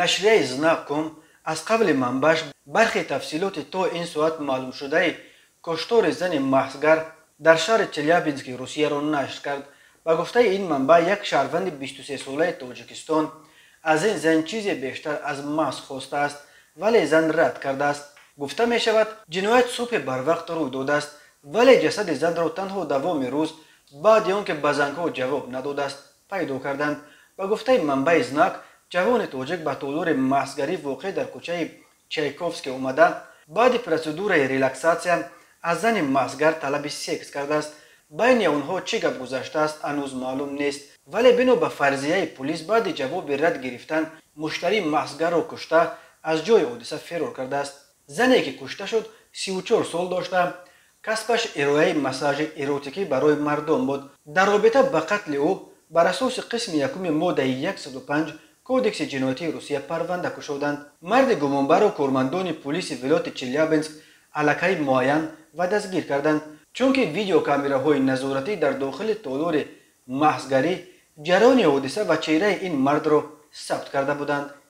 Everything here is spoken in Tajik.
Нашрияи Знак.ком аз қавли манбааш бархе тафсилоти то ин соат маълумшудаи куштори зани маҳсгар дар шаҳри Челябински Русияро нашр кард. Ба гуфтаи ин манбаъ, як шаҳрванди 23-солаи Тоҷикистон аз ин зан чизе бештар аз маҳз хостааст, вале зан рад кардааст. Гуфта мешавад, ҷиноят субҳи барвақт рӯй додааст, вале ҷасади занро танҳо давоми рӯз, баъди он ки ба зангҳо ҷавоб надодааст, пайдо карданд. Ба гуфтаи манбаи Знак, ҷавони тоҷик ба толори маҳсгарӣ, воқеъ дар кӯчаи Чайковский, омада, баъди протседураи релаксатсия аз зани маҳсгар талаби секс кардааст. Байни онҳо чӣ гап гузаштааст, ҳанӯз маълум нест, вале бино ба фарзияи пулис, баъди ҷавоби рад гирифтан муштарӣ маҳсгарро кушта, аз ҷои ҳодиса фирор кардааст. Зане, ки кушта шуд, 34 сол дошта, касбаш ироаи массажи эротикӣ барои мардон буд. Дар робита ба қатли ӯ бар асоси қисми якуми моддаи 105 Кодекси ҷиноятии Русия парванда кушоданд. Марди гумонбарро кормандони пулиси вилояти Челябинск аллакай муайян ва дастгир карданд, чунки видеокамераҳои назоратӣ дар дохили толори маҳсгарӣ ҷараёни ҳодиса ва чеҳраи ин мардро сабт карда буданд.